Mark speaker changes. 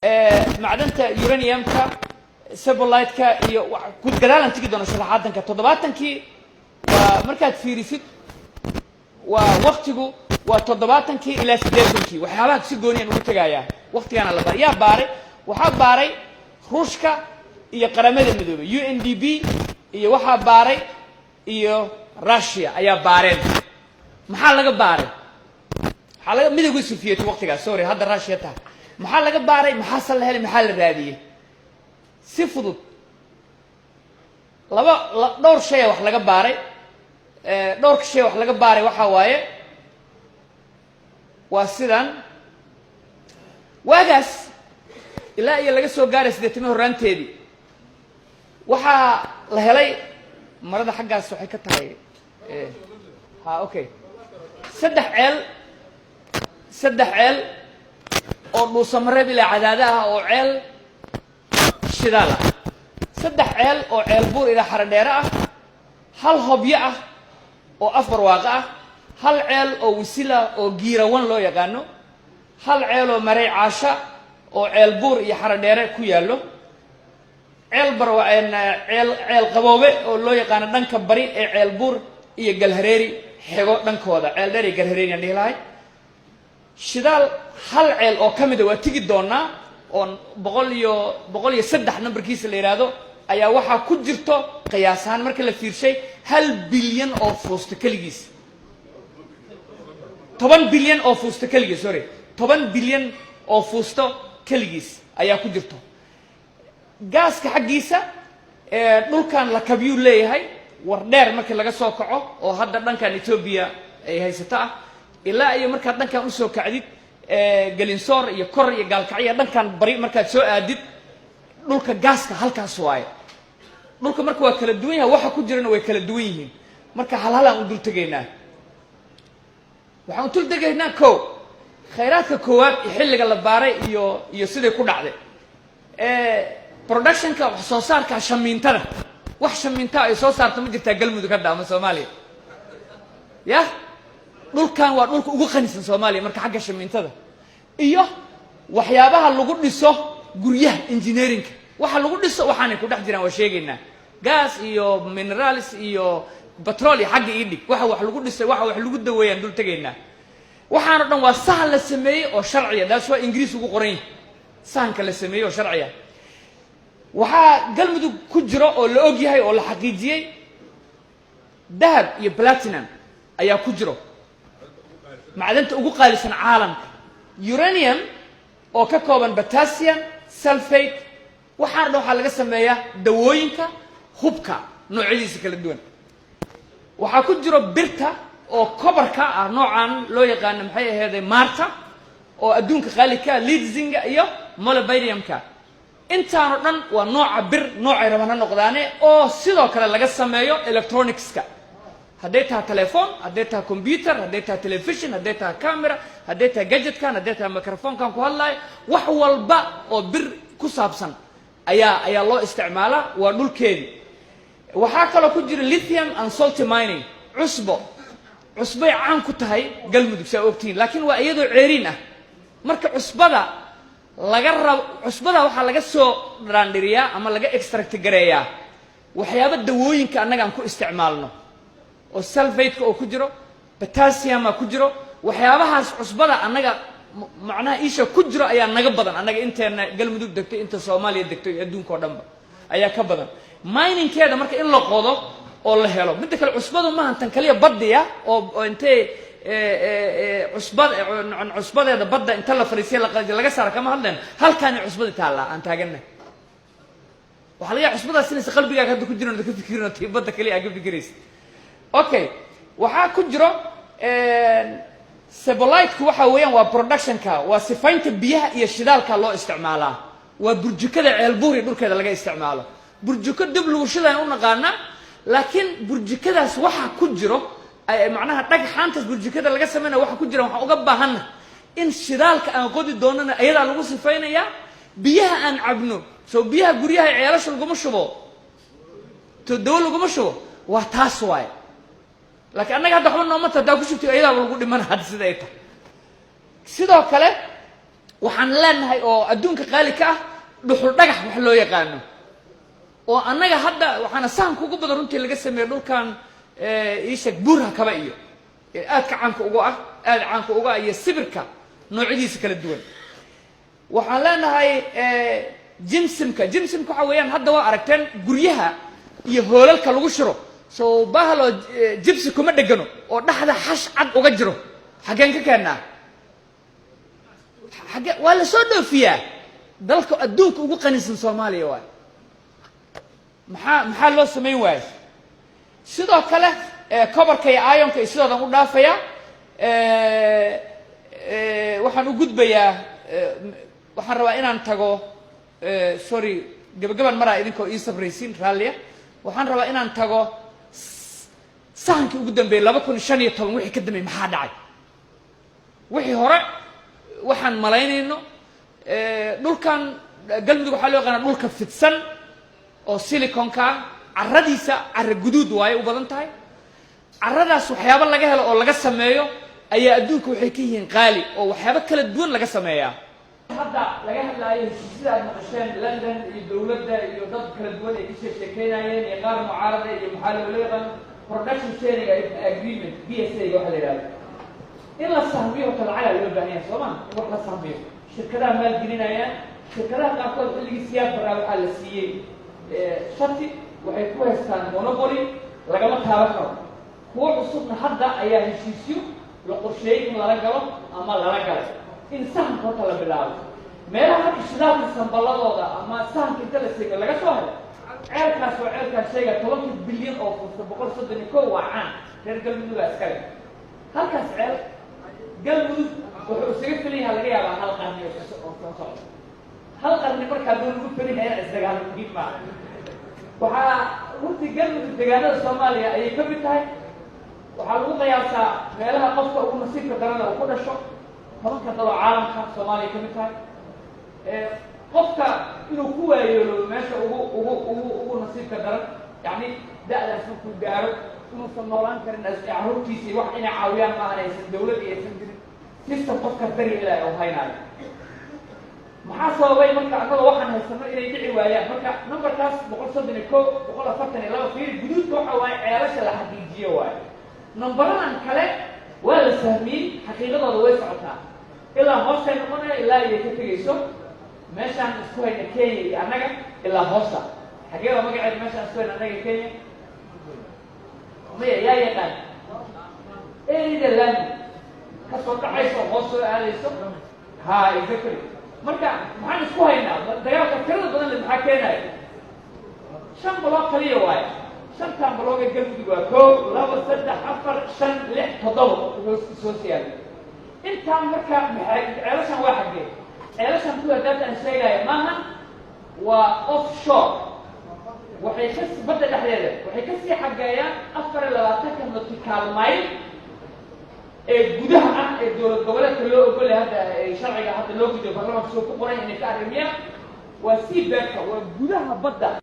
Speaker 1: Macdanta uraniumka, sebolite-ka iyo guud gadaalaan tegi doona sharaxaadanka. 70kii waa markaad fiirisid, waa waktigu waa 70kii ilaa 80kii. Waxyaabaha si gooniyaan ugu tegayaa waktigaana la baaray. Yaa baaray? Waxaa baaray Ruushka iyo Qaramada Midoobay, UNDP iyo waxaa baaray iyo Russia ayaa baareen. Maxaa laga baaray? Waxaa laga Midowga Soviet waqtigaas, sorry, hadda Russia tahay. Maxaa laga baaray? Maxaase la helay? Maxaa la raadiyey? Si fudud, laba dhowr shaya wax laga baaray. Dhowrka shay wax laga baaray waxaa waaye waa sidan: waagaas ilaa iyo laga soo gaaray 80 horraanteedii, waxaa la helay marada xaggaas waxay ka tahay ha, okay, saddex ceel, saddex ceel oo Dhuusamareeb ilaa Cadaada ah oo ceel shidaal ah, saddex ceel oo Ceel Buur ilaa Xaradheere ah, hal Hobyo ah oo afar waaqo ah, hal ceel oo Wisila oo Giirawan loo yaqaano, hal ceel oo Marey Caasha oo Ceel Buur iyo Xaradheere ku yaallo, ceel barwa, ceel Ceel Qaboobe oo loo yaqaano dhanka bari ee Ceel Buur iyo Galhareeri xigo dhankooda, Ceel Dheer iyo Galhareeri aan dhihi lahay. Shidaal hal ceel oo ka mida waa tegi doonaa, oo boqol iyo 103 numberkiisa la yidhaahdo, ayaa waxaa ku jirto qiyaas ahaan marka la fiirshay 1 bilyan oo fuusto keligiis, 10 bilyan oo fuusto keligiis, sorry, 10 bilyan oo fuusto keligiis ayaa ku jirto. Gaaska xaggiisa, dhulkan lakabyuu leeyahay. War dheer markii laga soo kaco oo hadda dhankan Etoobiya ay haysato ah, ilaa iyo markaad dhankan usoo kacdid Gelinsoor iyo kor iyo Gaalkacyo, dhankan bari markaad soo aadid, dhulka gaaska halkaas waaye. Dhulka marka waa kala duwan yahay, waxa ku jirana way kala duwan yihiin. Marka hal hal aan u dul tegaynaa. Waxaan u dul tegaynaa ko khayraadka koowaad xilliga la baaray iyo siday ku dhacday productionka, wax soo saarka shamiintada. Wax shamiinta ay soo saarto ma jirtaa Galmudug hadda ama Soomaaliya? Yah, dhulkan waa dhulka ugu qanisan Soomaaliya marka xagga shamiintada iyo waxyaabaha lagu dhiso guryaha, engineeringka waxa lagu dhiso, waxaanay ku dhex jiraan. Waa sheegaynaa gas iyo minerals iyo petrol iyo xagga ii dhig, waxa wax lagu dhisay, waxa wax lagu daweeyaan dul tegaynaa. Waxaano dhan waa sahan la sameeyey oo sharciya. Daas waa Ingiriis ugu qoran yahay sahanka la sameeyey oo sharciya. Waxaa Galmudug ku jiro oo la og yahay oo la xaqiijiyey dahab iyo platinum ayaa ku jiro, macdanta ugu qaalisan caalamka, uranium oo ka kooban potassium sulfate. Waxaana dhan waxaa laga sameeyaa dawooyinka, hubka noocyadiisa kala duwan. Waxaa ku jiro birta oo copperka ah, noocan loo yaqaano maxay aheeday, maarta, oo adduunka qaali ka, lead, zincga iyo molybdenumka. Intaanoo dhan waa nooca bir, noocay raban ha noqdaane, oo sidoo kale laga sameeyo electronicska, hadday tahay telephone, hadday tahay computer, hadday tahay television, hadday tahay camera, hadday tahay gadgetkan, hadday tahay microphonekan ku hadlaayo. Wax walba oo bir ku saabsan ayaa loo isticmaalaa. Waa dhulkeedii. Waxaa kaloo ku jira lithium and salt mining, cusbo. Cusbay caan ku tahay Galmudug, saa ogtihiin, laakiin waa iyadoo ceeriin ah. Marka cusbada laga rabo, cusbada waxaa laga soo dharaandhiriyaa ama laga extract gareeyaa waxyaaba dawooyinka annaga aan ku isticmaalno, oo sulfate-ka oo ku jiro, potassiuma ku jiro. Waxyaabahaas cusbada annaga macnaha isha ku jiro ayaa naga badan annaga inteena Galmudug degtay, inta Soomaaliya degtay iyo adduunka oo dhanba ayaa ka badan miningkeeda. Marka in la qodo oo la helo. Midda kale, cusbadu maaha tan kaliya badiya oo intee cusbad cusbadeeda badda inta la fariisiya laga saara kama hadleen. Halkaani cusbadi taallaa aan taaganna. Waxaa laga yaaba cusbadaas inaysa qalbigaaga hadda ku jiran ka fikirin oo tii badda kaliya aa ka fikiraysa. Okay, waxaa ku jiro sebolite-ku, waxa weeyaan waa productionka, waa sifaynta biyaha iyo shidaalka loo isticmaalaa. Waa burjukada Ceelbuuri dhulkeeda laga isticmaalo. Burjuko dib lagu shidaan u naqaanaa, laakiin burjukadaas waxa ku jiro, macnaha dhagxaantaas burjukada laga sameynaya waxa ku jira, waxaan uga baahanna in shidaalka aan qodi doonana ayadaa lagu sifaynayaa. Biyaha aan cabno, soo biyaha guryaha ceelasha laguma shubo, to dawo laguma shubo, waa taas waaye. Laakiin annaga hadda waxba nooma ta, hadaa ku shubtay ayadaaba lagu dhimana hadda sida ay tahay. Sidoo kale Waxaan leenahay oo adduunka qaali ka ah dhuxul dhagax wax loo yaqaano, oo annaga hadda waxaana sahanka ugu badan runtii laga sameeyey dhulkan iisheeg Buurha Kaba iyo aadka caanka uga ah, aada caanka uga ah, iyo sibirka noocyadiisa kala duwan. Waxaan leenahay gypsumka. Gypsumka waxa weeyaan, hadda waa aragteen guryaha iyo hoolalka lagu shiro, so bahalo jibsi kuma dhegano oo dhexda xash cad uga jiro. Xaggeen ka keennaa? Xagge waa la soo dhoofiyaa. Dalka adduunka ugu qanisan Soomaaliya waay. Maxaa loo samayn waayo? Sidoo kale copperka iyo ironka iyo sidoodan u dhaafayaa. Waxaan u gudbayaa, waxaan rabaa inaan tago, sorry, gabagaban maraa, idinkoo ii sabraysiin raalliya. Waxaan rabaa inaan tago sahankii ugu dambeeyey, 2015 wixii ka dambeeyey. Maxaa dhacay? Wixii hore waxaan malaynayno, dhulkan Galmudug waxaa loo yaqaana dhulka fidsan oo siliconka ah. Carradiisa carra guduud waaye u badan tahay. Carradaas waxyaabo laga helo oo laga sameeyo ayaa adduunka waxay ka yihiin qaali, oo waxyaabo kala duwan laga sameeyaa. Hadda laga hadlaayo heshiisyada aad maqasheen, London iyo dowladda iyo dad kala duwan ay ka sheekeynayeen iyo qaar mucaarada iyo maxaa loola yaqaan production sharing agreement, PSA waxa la yidhahdo, in la sahmiyo horta lacagaa loo baahan yahay, soo ma? In wax la sahmiyo shirkadaha maalgelinayaan. Shirkadaha qaarkood xilligii Siyaad Barraa waxaa la siiyey shati, waxay ku haystaan monopoly, lagama taaban karo. Kuwo cusubna hadda ayaa heshiisyo la qorsheeyey in lala galo ama lala galay, in sahanka horta la bilaabo. Meelaha marka shidaalka samballadooda ama sahanka inta la seego laga soo helo, ceelkaas oo ceelkaas sheega 10-ka bilyan oo furta 131 waa caan, reer Galmudugaa iskale. Halkaas ceel Galmudug wuxuu isaga filan yaha laga yaabaa hal qarni oo soo socda. Hal qarni markaa doo lagu filan yahay inaan isdagaalo muhiim maaha. Waxaa runtii Galmudug deegaanada Soomaaliya ayay ka mid tahay. Waxaa lagu qiyaasaa meelaha qofka ugu nasiibka darana uu ku dhasho 10-ka daloo caalamka Soomaaliya ka mid tahay. Qofka inuu ku waayeelo meesha ugu nasiibka daran, yacni da-daas markuu gaaro inuusan noolaan karin, carruurtiisa iyo wax inay caawiyaan maahan, aysan dawlad iyo aysan jirin system qofkaas daryeelaya oo haynaayo. Maxaa sababay marka annagoo waxaan haysano inay dhici waayaan? Marka numberkaas 131, 142, fiiri guduudka, waxa waaye ceelasha la xaqiijiyo waaye. Numberadan kale waa la sahmiyey, xaqiiqadooda way socotaa ilaa hoostay noqonaya, ilaa iyo ka tegayso meeshaan isku hayna Kenya iyo annaga, ilaa hoosta. Xagee waa magaceeda meeshaan isku hayna annaga Kenya? Maya, yaa yaqaan? Erida Lamu kasoo dhacayso oo hoos soo aadayso. Ha, exactly. Marka maxaan isku haynaa? Dagaalka tirada badan le maxaa keenaya? Shan block kaliya waaye. Shantan block ee Galmudug waa kow, laba, saddex, afar, shan, lix, toddoba hoos yaala intaan. Marka maxay ceelashan waa xaggee? Ceelashan kuwa daata aan sheegaya maahan, waa offshore. Waxay ka badda dhexdeeda waxay kasii xaggeeyaan 24-ka nautical mile ee gudaha ah ee dowlad goboleedka loo ogolay hadda, sharciga hadda loo gudiyo baarlamaanka soo ku qoray inay ka arrimiyaan. Waa sea bedka, waa gudaha badda.